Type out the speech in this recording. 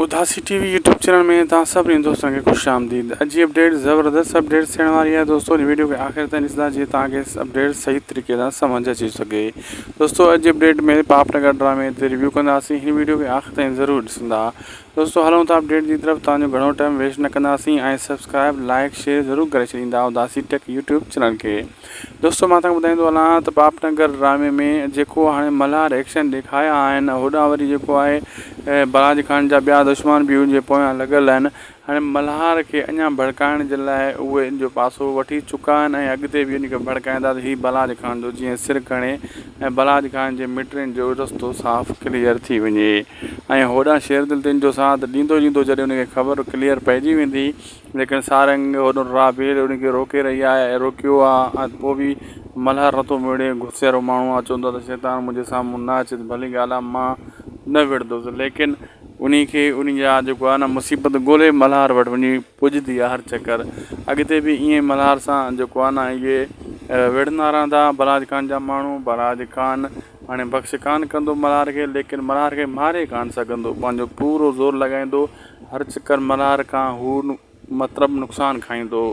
اداسي ٽي V YouTube channel ۾ توهان سڀني دوستن کي خوش آمديد اڄ جي اپڊيٽ زبردست اپڊيٽ ٿيڻ واري آهي دوستو هن ويڊيو کي آخر تائين ڏسندا جيئن توهان کي اپڊيٽ صحيح طريقي سان سمجھ اچي سگهي دوستو اڄ جي اپڊيٽ ۾ پاپ نگر ڊرامي تي ريويو ڪنداسين هن ويڊيو کي آخر تائين ضرور ڏسندا دوستو هلون ٿا اپڊيٽ جي طرف توهان جو گهڻو ٽائيم ويسٽ نه ڪنداسين ۽ سبسڪرائب لائڪ شيئر ضرور ڪري ڇڏيندا اداسي ٽيڪ يوٽيوب چينل کي دوستو مان توهان کي ٻڌائيندو هلان ته پاپ نگر ڊرامي ۾ جيڪو هاڻي ملهار ايڪشن ڏيکايا آهن هوڏانهن وري جيڪو آهي بلاج خان جا ٻيا دشمن به ان جي پويان لڳل آهن هاڻي ملهار کي اڃا ڀڙڪائڻ جي لاء اهي ان جو پاسو وٺي چڪا آهن ۽ اڳتي به ان کي ڀڙڪائيندا ته هي بلاج خان جو جيئن سر کڻي ۽ بلاج خان جي مٽرين جو رستو صاف ڪليئر ٿي وڃي ۽ هوڏانهن شيردل ته ان جو ساٿ ڏيندو ڏيندو جڏهن ان کي خبر ڪليئر پئجي ويندي ليڪن سارنگ هوڏو رابيل ان کي روڪي رهي آهي ۽ روڪيو آ ۽ پوء به ملهار نٿو مڙي. غصيارو ماڻهو آ، چوندو آ ته شيطان منهنجي سامهون نه اچي ته ڀلي ڳالهه آ، مان نه وڙهندس. ليڪن انهي کي انهي جا جيڪو آ نه مصيبت ڳولي ملهار وٽ وڃي پڄندي آ هر چڪر. اڳتي به ائين ملهار سان جيڪو آ نه اهي وڙهندا رهندا بلاج خان جا ماڻهو. بلاج خان هاڻي بخش ڪانه ڪندو ملهار کي، ليڪن ملهار کي ماري ڪانه سگهندو. پنهنجو پورو زور لڳائيندو. هر چڪر ملهار کان هو مطلب نقصان کائيندو.